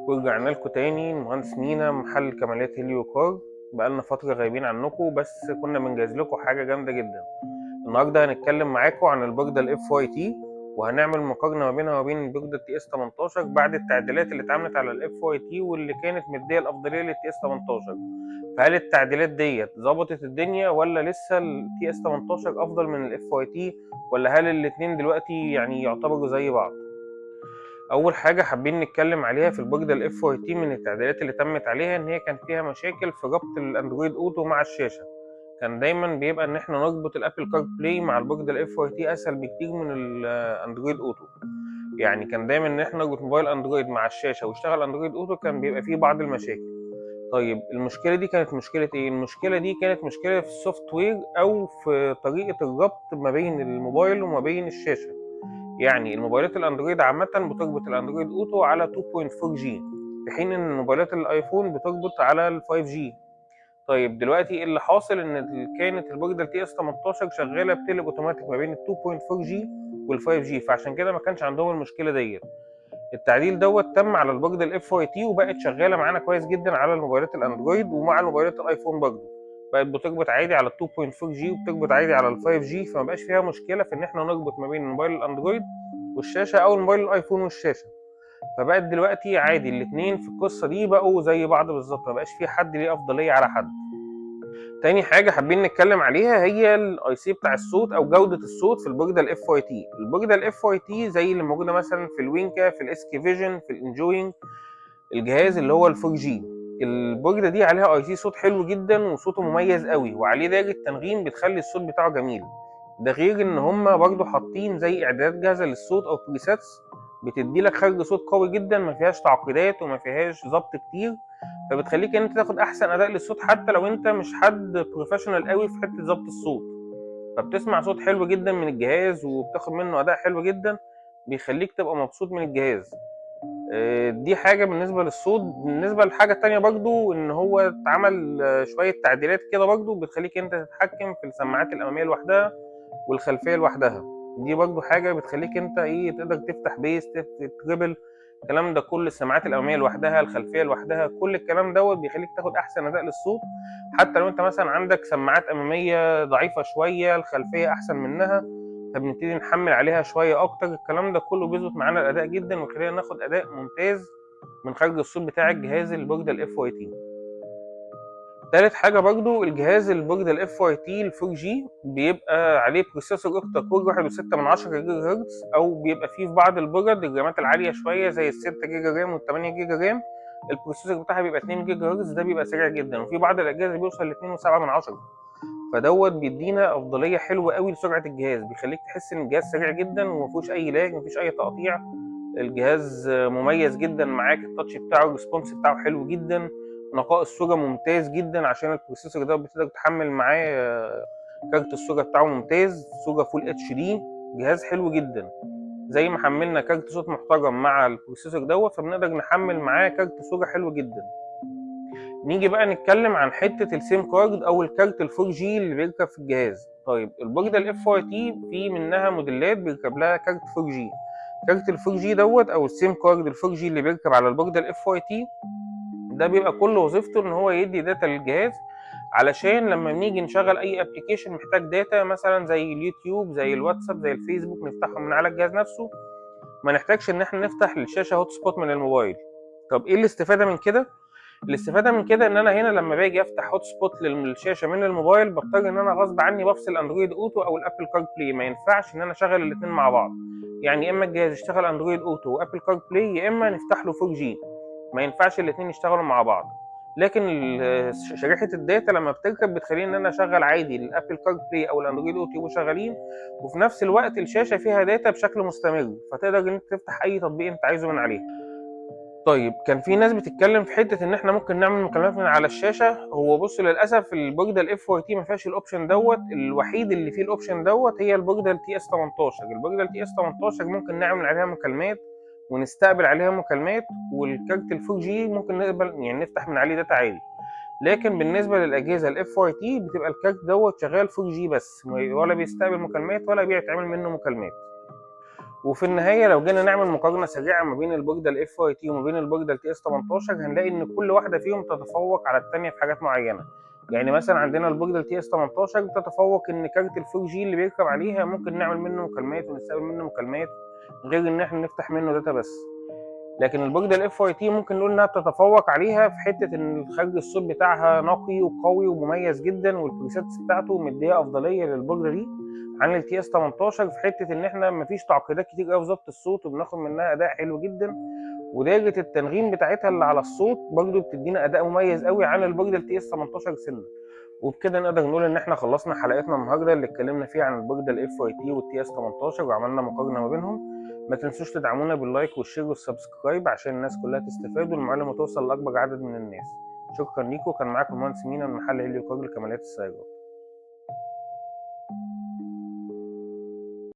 ورجعنا لكم تاني. المهندس مينا، محل كماليات هيليو كار. بقالنا فترة غايبين عنكم، بس كنا بنجهز لكم حاجة جامدة جدا. النهاردة هنتكلم معاكم عن البوردة ال FYT، وهنعمل مقارنة ما بينها وبين البوردة TS 18 بعد التعديلات اللي اتعملت على ال FYT، واللي كانت مدية الأفضلية لل TS 18. فهل التعديلات ديت ظبطت الدنيا، ولا لسه ال TS 18 أفضل من ال FYT، ولا هل الاتنين دلوقتي يعني يعتبروا زي بعض؟ اول حاجة حابين نتكلم عليها في البوردة ال FYT من التعديلات اللي تمت عليها، ان هي كان فيها مشاكل في ربط ال Android Auto مع الشاشه. كان دايما بيبقى ان احنا نربط ال Apple CarPlay مع البوردة ال FYT اسهل بكتير من ال Android Auto. يعني كان دايما ان احنا نربط موبايل Android مع الشاشة ويشتغل Android Auto، كان بيبقى فيه بعض المشاكل. طيب، المشكلة دي كانت مشكلة ايه؟ المشكلة دي كانت مشكلة في ال software او في طريقه الربط ما بين الموبايل وما بين الشاشه. يعني الموبايلات ال Android عامة بتربط ال Android Auto على 2.4 G، في حين ان موبايلات ال iPhone بتربط على ال 5 G. طيب، دلوقتي ايه اللي حاصل؟ ان كانت البوردة ال TS 18 شغالة بتقلب اوتوماتيك ما بين ال 2.4 G وال 5 G، فعشان كده ما كانش عندهم المشكلة ديت. التعديل دوت تم على البوردة ال FYT، وبقت شغالة معانا كويس جدا على الموبايلات ال Android ومع الموبايلات ال iPhone برضه. بقت بتربط عادي على ال 2.4 G وبتربط عادي على ال 5 G، فما بقاش فيها مشكلة في ان احنا نربط ما بين الموبايل ال Android والشاشه او الموبايل ال iPhone والشاشه. فبقت دلوقتي عادي، الاثنين في القصة دي بقوا زي بعض بالظبط، ما بقاش في حد ليه افضلية على حد. تاني حاجة حابين نتكلم عليها هي ال IC بتاع الصوت او جوده الصوت في البوردة ال FYT. البوردة ال FYT زي اللي موجودة مثلا في الوينكا، في ال SK Vision، في ال Enjoying، الجهاز اللي هو ال 4 G. البوردة دي عليها IC صوت حلو جدا وصوته مميز قوي، وعليه دايرة تنغيم بتخلي الصوت بتاعه جميل. ده غير ان هما برضو حاطين زي اعدادات جاهزة للصوت او presets بتدي لك خرج صوت قوي جدا، ما فيهاش تعقيدات وما فيهاش ظبط كتير، فبتخليك ان انت تاخد احسن اداء للصوت حتى لو انت مش حد professional قوي في حتة ظبط الصوت. فبتسمع صوت حلو جدا من الجهاز وبتاخد منه اداء حلو جدا بيخليك تبقى مبسوط من الجهاز. دي حاجة بالنسبة للصوت. بالنسبة للحاجة التانية برضو، ان هو اتعمل شوية تعديلات كده برضو بتخليك انت تتحكم في السماعات الامامية لوحدها والخلفيه لوحدها. دي برضو حاجة بتخليك انت ايه، تقدر تفتح bass، تفتح treble، الكلام ده كل السماعات الامامية لوحدها، الخلفية لوحدها، كل الكلام دوت بيخليك تاخد احسن اداء للصوت. حتى لو انت مثلا عندك سماعات امامية ضعيفة شويه، الخلفية احسن منها، فبنبتدي نحمل عليها شوية اكتر. الكلام ده كله بيظبط معانا الاداء جدا ويخلينا ناخد اداء ممتاز من خارج الصوت بتاع الجهاز البوردة ال FYT. تالت حاجة برضو، الجهاز البوردة ال FYT ال 4 G بيبقى عليه processor octa core 1.6 جيجا هرتز، او بيبقى فيه في بعض البورد الرامات العالية شوية زي ال 6 جيجا RAM وال 8 جيجا RAM، ال processor بتاعها بيبقى 2 جيجا هرتز، ده بيبقى سريع جدا، وفي بعض الاجهزة بيوصل ل 2.7. فدوت بيدينا افضلية حلوة قوي لسرعه الجهاز، بيخليك تحس ان الجهاز سريع جدا وما فيهوش اي lag، ما فيش اي تقطيع. الجهاز مميز جدا معاك، ال touch بتاعه، ال response بتاعه حلو جدا، نقاء الصورة ممتاز جدا عشان ال processor ده بتقدر تحمل معاه كارت الصورة بتاعه ممتاز، صوره full HD. جهاز حلو جدا. زي ما حملنا كارت صوت محترم مع ال processor دوت، فبنقدر نحمل معاه كارت صوره حلو جدا. نيجي بقى نتكلم عن حتة ال SIM card او الكارت ال 4 G اللي بيركب في الجهاز. طيب، البوردة ال FYT في منها موديلات بيركب لها كارت 4 G. كارت ال 4 G دوت او ال SIM card ال 4 G اللي بيركب على البوردة ال FYT ده بيبقى كل وظيفته ان هو يدي data للجهاز، علشان لما بنيجي نشغل اي application محتاج data، مثلا زي اليوتيوب، زي الواتساب، زي الفيسبوك، نفتحهم من على الجهاز نفسه، ما نحتاجش ان احنا نفتح الشاشة hotspot من الموبايل. طب ايه الاستفادة من كده؟ الاستفادة من كده ان انا هنا لما باجي افتح hotspot للشاشه من الموبايل، بضطر ان انا غصب عني بفصل Android Auto او ال Apple CarPlay. ما ينفعش ان انا اشغل الاثنين مع بعض، يعني يا اما الجهاز يشتغل Android Auto و Apple CarPlay، يا اما نفتح له 4 G، ما ينفعش الاثنين يشتغلوا مع بعض. لكن شريحة ال data لما بتركب بتخليني ان انا اشغل عادي ال Apple CarPlay او ال Android Auto يبقوا شغالين، وفي نفس الوقت الشاشة فيها data بشكل مستمر، فتقدر ان انت تفتح اي تطبيق انت عايزه من عليه. طيب، كان في ناس بتتكلم في حتة ان احنا ممكن نعمل مكالمات من على الشاشه. هو بص، للاسف البوردة ال FYT ما فيهاش ال option دوت. الوحيد اللي فيه ال option دوت هي البوردة ال TS 18. البوردة ال TS 18 ممكن نعمل عليها مكالمات ونستقبل عليها مكالمات، والكارت ال 4 G ممكن نقبل يعني نفتح من عليه data عادي. لكن بالنسبة للاجهزة ال FYT بتبقى الكارت دوت شغال 4 G بس، ولا بيستقبل مكالمات ولا بيتعمل منه مكالمات. وفي النهاية لو جينا نعمل مقارنة سريعة ما بين البوردة ال FYT وما بين البوردة ال TS 18، هنلاقي ان كل واحدة فيهم تتفوق على الثانية في حاجات معينة. يعني مثلا عندنا البوردة ال TS 18 بتتفوق ان كارت ال 4G اللي بيركب عليها ممكن نعمل منه مكالمات ونستقبل منه مكالمات، غير ان احنا نفتح منه data بس. لكن البوردة ال FYT ممكن نقول انها بتتفوق عليها في حتة ان خارج الصوت بتاعها نقي وقوي ومميز جدا، وال presets بتاعته مديه افضلية للبوردة دي عن ال TS 18 في حتة ان احنا مفيش تعقيدات كتير قوي في ظبط الصوت، وبناخد منها اداء حلو جدا، ودايره التنغيم بتاعتها اللي على الصوت برضو بتدينا اداء مميز قوي عن البوردة ال TS 18 سنة. وبكده نقدر نقول ان احنا خلصنا حلقتنا النهارده اللي اتكلمنا فيها عن البوردة ال FYT وال TS 18 وعملنا مقارنة ما بينهم. ما تنسوش تدعمونا بال like وال share وال subscribe عشان الناس كلها تستفاد والمعلومه توصل لاكبر عدد من الناس. شكرا ليكم، كان معاكم المهندس مينا من محل هيليو كار لكماليات السيارات.